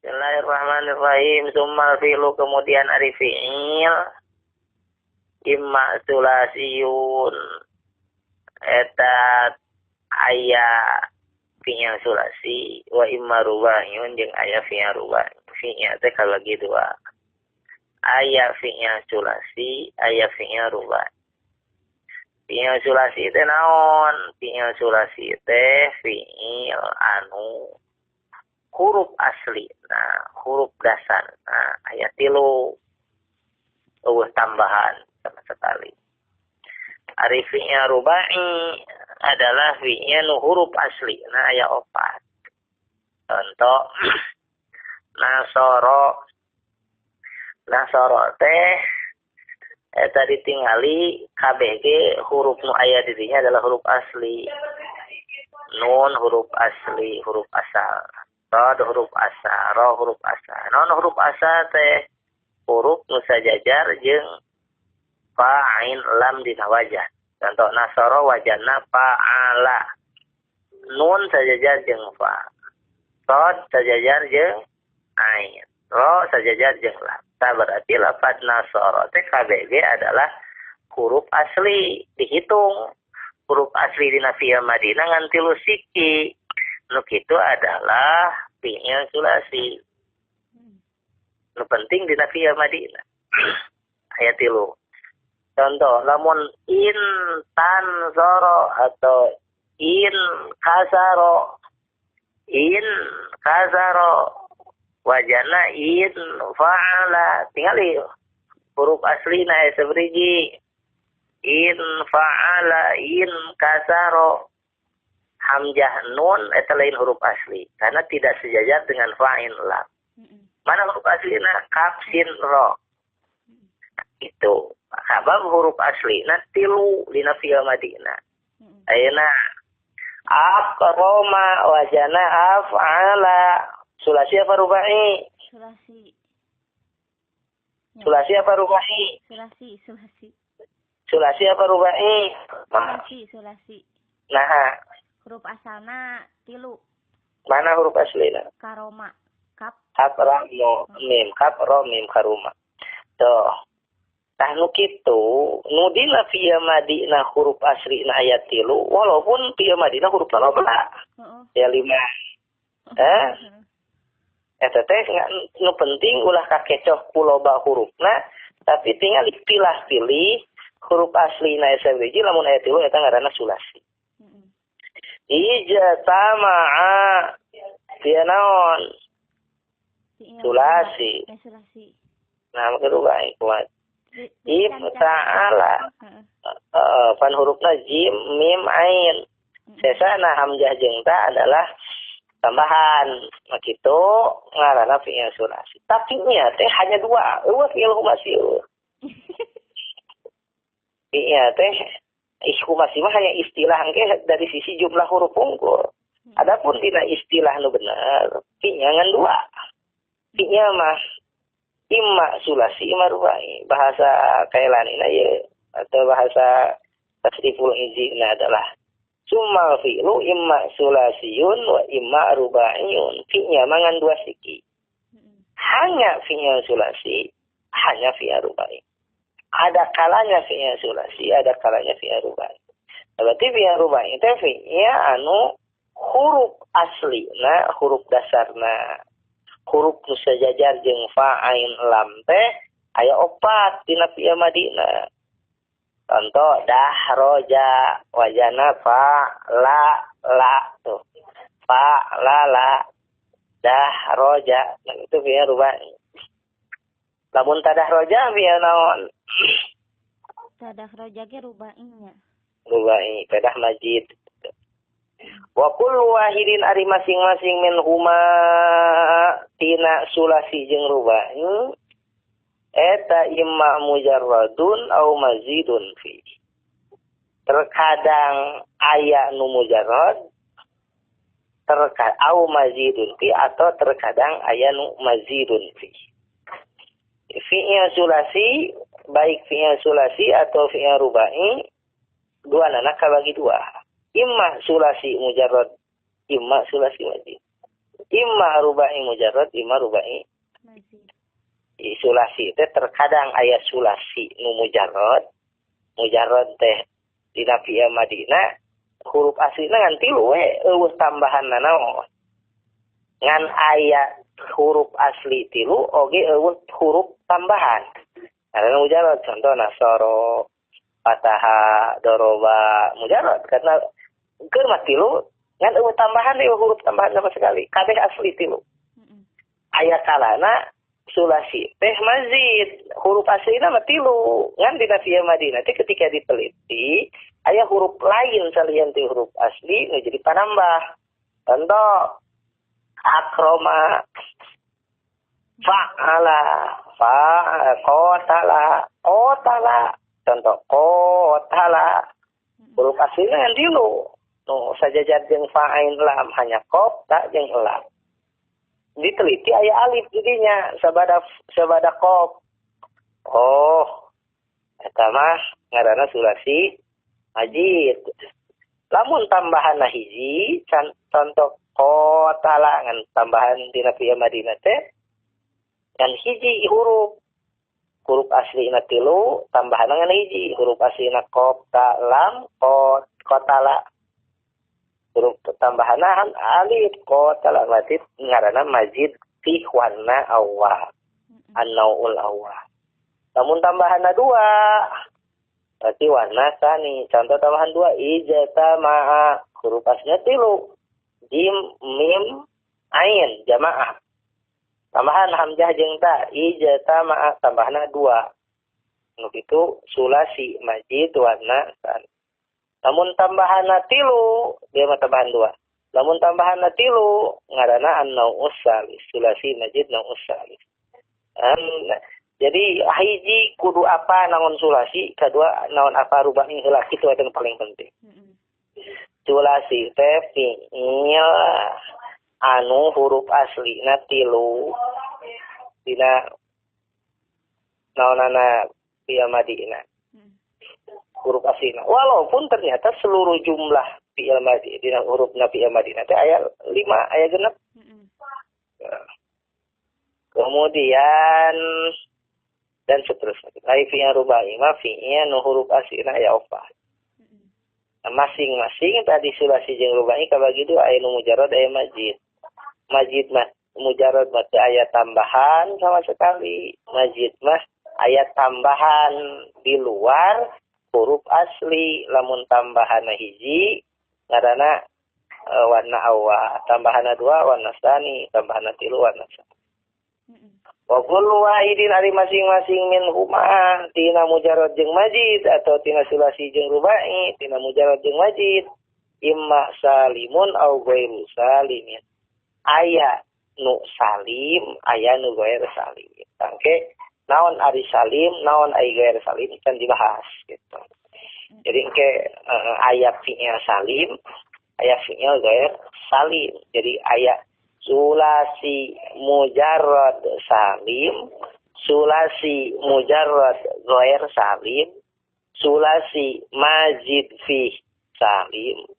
Bismillahirrahmanirrahim. Summal fi'lu kemudian ari fi'il imma sulasiyun eta aya fi'il sulasi wa imma rubaiyun jeung aya fi'il rubai. Fi'il teh kabagi dua. Aya fi'il sulasi, aya fi'il rubai. Fi'il sulasi teh naon? Fi'il sulasi teh fi'il anu huruf asli, nah huruf dasar, nah ayat tilu eueuh tambahan sama sekali. Ari fi'il rubai adalah fi'il nu huruf asli, nah aya opat. Contoh nasoro, nasoro teh eta ditingali KBG huruf nu aya di dinya adalah huruf asli. Nun huruf asli, huruf asal. Rod huruf asa, ro huruf asa. Non huruf asa teh huruf nu sajajar jeung fa ain lam dina wajah. Contoh nasoro wajahna fa'ala. Nun sajajar jeung fa. Rod sajajar jeung ain. Ro sajajar jeung lam. Tah berarti lafaz nasoro teh KBG adalah huruf asli dihitung. Huruf asli dina fi'il madina ngan tilu siki. Nu kitu adalah fi'il sulasi. Nu penting dina fi'il madina. Ayat tilu. Contoh, lamun in tanzoro atau in kasaro. In kasaro. Wajana in fa'ala. Tingali huruf aslina sabriji. In fa'ala, in kasaro. Hamzah nun eta lain huruf asli karena tidak sejajar dengan fa'in lam. Mana huruf aslina? Kaf sin ro. Itu. Sabab huruf aslina tilu dina fi'il madina. Ayeuna akroma wajana af'ala. Sulasi apa rubai? Sulasi. Sulasi apa rubai? Sulasi, sulasi. Sulasi apa rubai? Sulasi, sulasi. Nah, huruf asalna tilu. Mana huruf aslina? Karoma. Kap. Kap ra mo mim, kap ro mim karoma. Tuh. Tah nu kitu, nu dina fi'il madina huruf aslina ayat tilu, walaupun fi'il madina hurufna loba. Heeh. Ya lima. Eh? Eta teh nu penting ulah kakecoh ku loba hurufna, tapi tinggal dipilah-pilih huruf aslina SMBG lamun aya tilu eta ngaranna sulasi. Ijtama'a dia naon? Sulasi. Sulasi. Nah, maka rubai kuat. Ibta'ala. Pan hurufna jim, mim, ain. Sesana hamzah jeung ta adalah tambahan. Nah kitu ngaranna fi'il sulasi. Tapi nya teh hanya dua. Eueuh fi'il humasi eueuh. Fi'il teh ihkumasi mah hanya istilah engke dari sisi jumlah huruf unggul. Adapun dina istilah nu bener, fi'il ngan dua. Fi'il mah imma sulasi imma rubai. Bahasa kailanina ieu atau bahasa tasriful izina adalah summal fi'lu imma sulasiyun wa imma rubaiyun. Fi'il mah ngan dua siki. Hanya fi'il sulasi, hanya fi'il rubai. Ada kalanya fi'il sulasi, ada kalanya fi'il rubai. Berarti fi'il rubai itu fi'il anu huruf asli, nah huruf dasarna. Huruf nu sajajar jeung fa ain lam teh aya opat dina fi'il madina. Contoh dah roja wajana fa la la tuh. Fa la la dah roja, nah, itu fi'il rubai. Lamun tadah roja fi'il naon? Tadah roja ge rubainya. Rubai, tadah majid. Wa kullu wahidin ari masing-masing min huma tina sulasi jeung rubai eta imma mujarradun au mazidun fi. Terkadang aya nu mujarrad terkadang au mazidun fi atau terkadang aya nu mazidun fi. Fi'il sulasi baik fi'il sulasi atau fi'il rubai dua nana kabagi dua. Imma sulasi mujarrad, imma sulasi mazid. Imma rubai mujarrad, imma rubai sulasi teh terkadang aya sulasi nu mujarrad. Mujarrad teh dina fi'il madina huruf aslina ngan tilu we eueuh tambahan nanaon. Ngan aya huruf asli tilu oge eueuh huruf tambahan. Karena mujarrad contoh nasoro, fataha, doroba, mujarrad karena keur mah tilu ngan eueuh tambahan eueuh huruf tambahan sama sekali. Kabeh asli tilu. Aya kalana sulasi teh mazid, huruf aslina mah tilu. Ngan dina fi'il madina teh ketika diteliti aya huruf lain salian ti huruf asli nu jadi panambah. Contoh akroma, fa'ala, qatala, qatala. Contoh qatala huruf aslina ngan tilu. Nu sajajar jeung fa'ain lam hanya qaf ta jeung lam. Diteliti aya alif jadinya sabada qaf. Oh, eta mah ngaranna sulasi majid. Lamun tambahan hiji contoh qatala ngan tambahan dina fi'il madina teh ngan hiji huruf. Huruf aslina tilu tambahan ngan hiji, huruf aslina qaf ta lam qatala. Huruf tambahan alif qatala berarti ngaranna mazid fi warna awal. An-nau'ul awal. Lamun tambahanna dua berarti warna sani. Contoh tambahan dua ijtama'a, huruf aslinya tilu. Jim, mim, ain jamaah. Tambahan hamzah jeung ta ijtama'a tambahanna dua. Nu kitu sulasi majid warna sani. Lamun tambahanna tilu, dia mah tambahan dua. Lamun tambahanna tilu, ngaranna an-nau'us salis, sulasi majid nau'us salis. Jadi hiji kudu apa naon sulasi, kedua naon apa rubai heula, kitu eta nu paling penting. Sulasi teh fi'il anu huruf aslina tilu dina naonana fi'il madina. Huruf aslina. Walaupun ternyata seluruh jumlah fi'il madi dina huruf na fi'il madina teh aya 5, aya 6. Kemudian dan seterusnya. Ai fi'il rubai ma fi'il nu huruf aslina aya opat. Nah, masing-masing tadi sulasi jeung rubai kabagi dua, aya nu mujarrad aya majid. Majid mah mujarrad mah teu aya tambahan sama sekali. Majid mah aya tambahan di luar huruf asli. Lamun tambahanna hiji ngaranna warna awal, tambahanna dua warna sani, tambahanna tilu warna sani. Wa kullu wahidin ari masing-masing min huma tina mujarrad jeung majid atau tina sulasi jeung rubai, tina mujarrad jeung majid imma salimun au ghairu salimin. Aya nu salim, aya nu ghair salim. Tangke naon ari salim, naon ari ghair salim kan dibahas gitu. Jadi engke aya fi'il salim, aya fi'il ghair salim. Jadi aya sulasi mujarrad salim, sulasi mujarrad ghair salim, sulasi majid fi salim,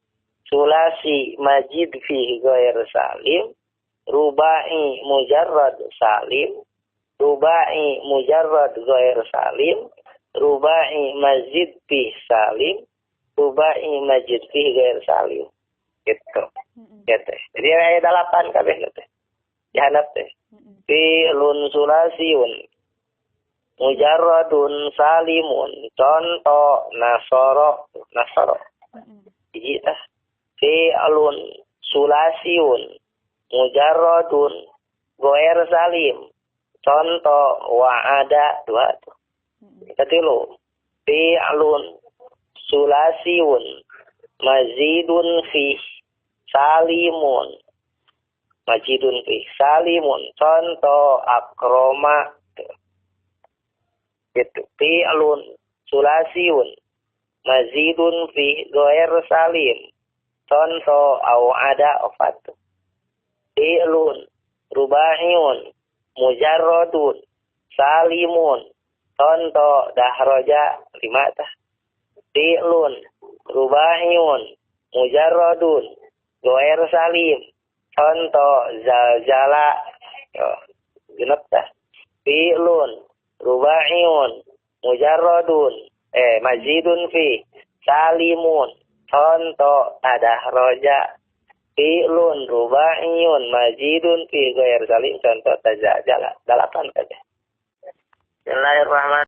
sulasi majid fi ghair salim, rubai mujarrad salim, rubai mujarrad ghair salim, rubai mazid fi salim, rubai majid fi ghair salim. Gitu. Gitu. Jadi aya 8 kabeh teh. Dihandap teh. Fi'lun sulasiun mujarradun salimun. Contoh nasoro, nasoro. Hiji tah. Fi'lun sulasiun mujarradun ghair salim. Contoh wa'ada dua tuh. Katilu. Fi'lun sulasiun mazidun fi salimun. Majidun fi salimun. Contoh akroma. Gitu. Fi'lun sulasiun mazidun fi ghair salim. Contoh au ada opat. Fi'lun rubaiun mujarradun salimun. Contoh dahroja 5 tah. Fi'lun rubaiun mujarradun ghair salim. Contoh zalzala. Oh, genep dah. Fi'lun rubaiyun mujarradun mazidun fi salimun. Contoh tadahroja. Fi'lun rubaiyun mazidun fi ghair salim. Contoh tazalzala. 8 saja. Bismillahirrahmanirrahim.